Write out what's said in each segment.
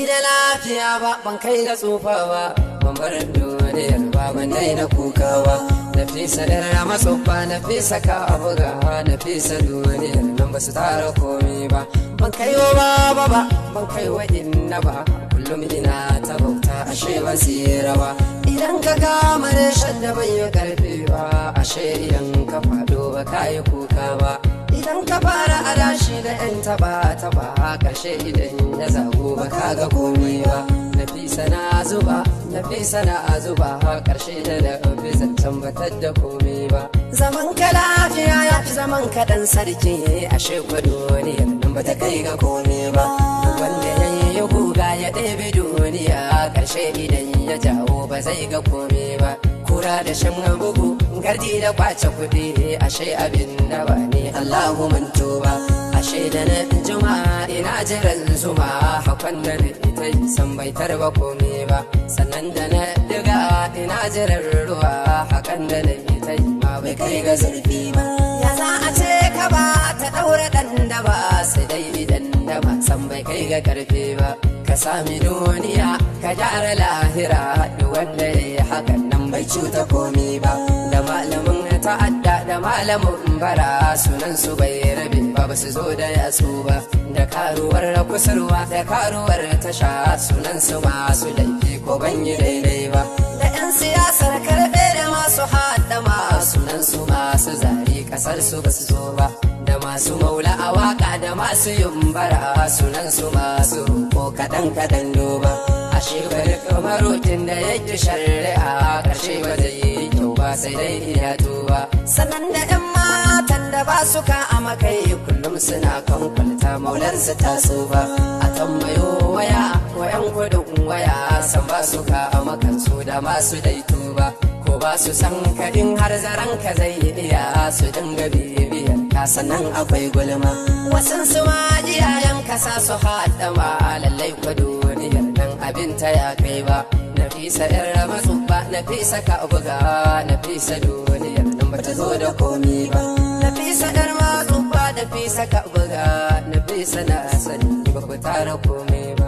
Kai da lafiya ba, ban kai ga tsufa ba, ban bar duniyar ba, ban daina kukawa. Nafisa yar matsuffa, Nafisa ka buga, Nafisa duniyar nan ba su tara komi ba. Ban kai wa baba ba, ban kai wa inna ba, kullum ina ta bauta, ashe ban tsira ba. Idan ka kama reshen da bai yi karfi ba, ashe idan ka faɗo ba ka yi kuka ba. Idan ka fara adashi da 'yan taba taba, karshe idan ya zago ba ka ga komai ba. Nafisa na zuba, Nafisa na zuba, karshe da na fi zancen batar da komai ba. Zaman ka lafiya ya fi zaman ka dan sarki, ashe kwa duniyar nan ba ta kai ga komai ba. Duk wanda ya yi guga ya ɗebe duniya, karshe idan ya jawo ba zai ga komai ba. Kura da shan bugu, gardi da kwace kuɗi, ashe abin da ba ne, Allahu mun tuba. Ashe da na juma ina jiran zuma, hakon da na ita san bai tarba komai ba. Sannan da na diga ina jiran ruwa, hakan da na ita ma bai kai ga zurfi ba. Ya za a ce ka ba ta daura dan da ba, sai dai idan da ba san bai kai ga karfi ba. Ka sami duniya ka gyara lahira, duk wanda ya yi hakan nan bai cuta komi ba. Da malamin ta'adda da malamin bara, sunan su bai rabe ba, ba su zo da yatsu ba. Da karuwar kusurwa da karuwar tasha, sunan su masu laifi ko ban yi daidai ba. Da 'yan siyasar karɓe da masu haɗama, sunan su masu zari kasar su ba su zo ba. Da masu maula a waka da masu yumbara, sunan su masu ko kaɗan kaɗan duba. Ashe bari kamarokin da yake shari'a, karshe ba zai yi kyau ba, sai dai iya tuba. Sannan da 'yan matan da ba su ka a makai, kullum suna kan kwalta, maularsu ta ba. A tambayo waya wayan kudin waya, san ba su ka a makansu da masu daito ba. Ko ba su san ka, in har zaran ka zai iya su dinga bibiyar ka, sannan akwai gulma. Wasan su ma iyayen ka sa su haɗa ma, lallai kwa duniyar nan abin ta ya kai ba. Nafisa yar matsuba, Nafisa ka buga, Nafisa duniyar nan ba ta zo da komi ba. Nafisa yar matsuba, Nafisa ka buga, Nafisa na sani ba ku tara komai ba.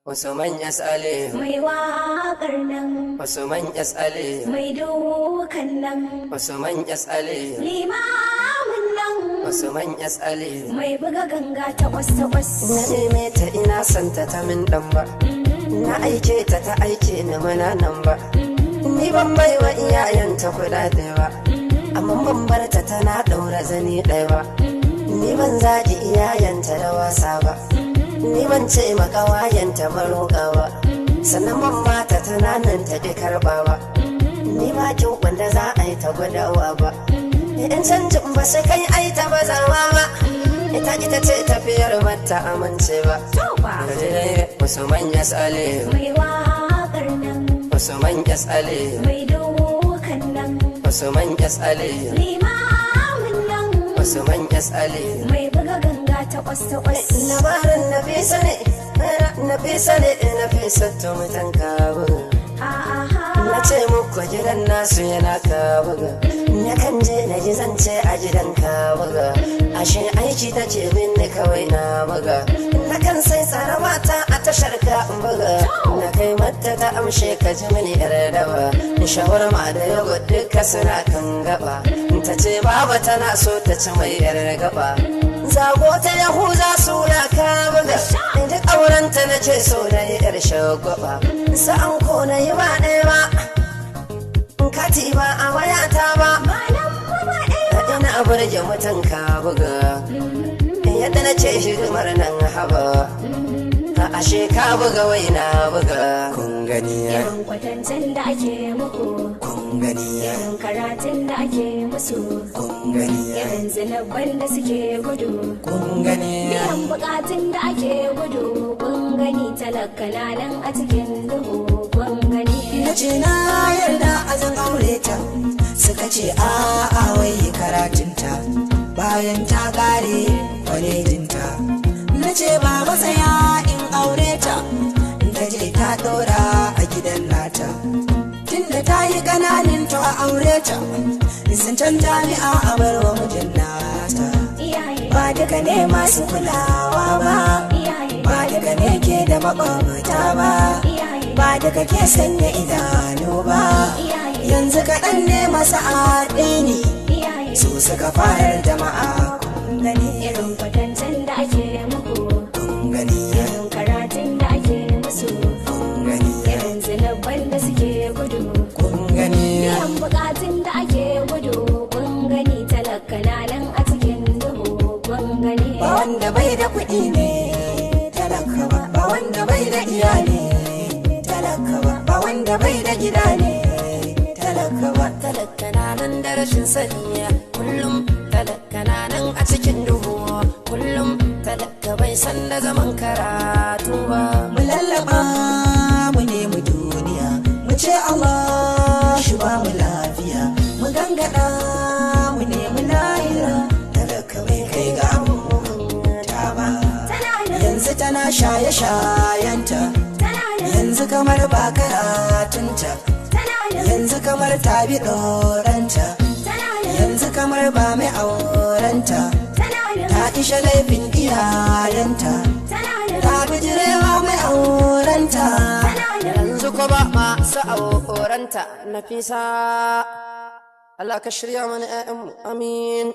Usman S. Ali. Mai waƙar nan. Usman S. Ali. Mai dukan nan. Usman S. Ali. Limamin nan. Usman S. Ali. Mai buga ganga takwas takwas. Na neme ta, ina santa, ta min dan ba. Na aike ta, ta aike ni, muna nan ba. Ni ban bai wa iyayenta kuɗaɗe ba, amma ban bar ta tana ɗaura zani ɗaya ba. Ni ban zagi iyayenta da wasa ba. Ni ban ce makawayenta maroƙa ba. Sannan ban bata tana nan ta ƙi karɓa ba. Ni ba kyau wanda za a yi ta gwadawa ba. In canjin ba sai kai ai ta bazawa ba. Ita ita ce tafiyar bata amince ba. Toba. Usman S. Ali. Mai waƙar nan. Usman S. Ali. Mai dukan nan. Usman S. Ali. Limamin nan. Usman S. Ali. Mai buga ganga takwas takwas. Labarin Nafisa ne, Nafisa ne, Nafisa to mutan Kabuga. Na ce muku gidan nasu yana Kabuga. Na kan je na ji zance a gidan Kabuga. Ashe aiki ta ce min kawai na buga. Na kan sai tsara mata a tashar ka buga. Na kai mata ta amshe, ka ji mini yar daba. Shawarma da yogurt duka suna kan gaba. Ta ce baba tana so ta ci mai yar gaba. Zago ta Yahuza suna ka buga. Duk aurenta na ce so na yi yar shagwaba. Sa'an ko na yi ba ɗaya ba. Kati ba a wayata ba. Malam ba ɗaya. Ina burge mutan ka buga. Yadda na ce hidimar nan haba. Ashe ka buga wai na buga. Kun gani ya. Irin kwatancen da ake muku. Kun gani ya. Irin karatun da ake musu. Kun gani ya. Irin zinabban da suke gudu. Kun gani ya. Biyan bukatun da ake gudu. Kun gani, talaka na nan a cikin duhu. Kun gani. Na ce na yarda a zan aure ta, suka ce a'a, wai karatunta bayan ta kare kwalejinta. Na ce ba matsaya in aure ta, in ta je ta dora a gidan nata. Tunda ta yi ƙananin, to a aure ta. Zancen jami'a a bar wa mijin nata. Iyaye. Ba duka ne masu kulawa ba. Iyaye. Ba. Duka ne ke da makwabta ba. Iyaye. Ba duka ke sanya idanu ba. Iyaye. Yanzu kaɗan ne masu addini. Iyaye. Su suka farar jama'a, kun gani. Irin kwatancen da ake muku. Kun gani. Irin karatun da ake musu. Kun gani. Irin zinabban da suke gudu. Kun gani. Biyan bukatun da ake gudu, kun gani, talaka na nan a cikin duhu, kun gani. Ba wanda bai da kuɗi ne talaka ba, ba wanda bai da iyali talaka ba, ba wanda bai da gida ne talaka ba. Talaka na nan da rashin sani kullum, talaka na nan a cikin duhu kullum, talaka bai san da zaman karatu ba. Mu lallaba mu nemi duniya, mu ce Allah shi ba mu lafiya, mu gangada mu nemi lahira. Talaka bai kai ga abubuwan ba. Tana nan. Yanzu tana shaye-shayenta. Tana nan. Yanzu kamar ba karatunta. Tana nan. Yanzu kamar ta bi ɗoranta. Tana nan. Yanzu kamar ba mai aurenta. Tana nan. Ta ishe laifin iyayenta. Tana nan. Ta bijirewa mai aurenta. Tana nan. Yanzu ko ba masu aurenta. Nafisa, Allah ka shirya mana 'ya'yanmu, amin.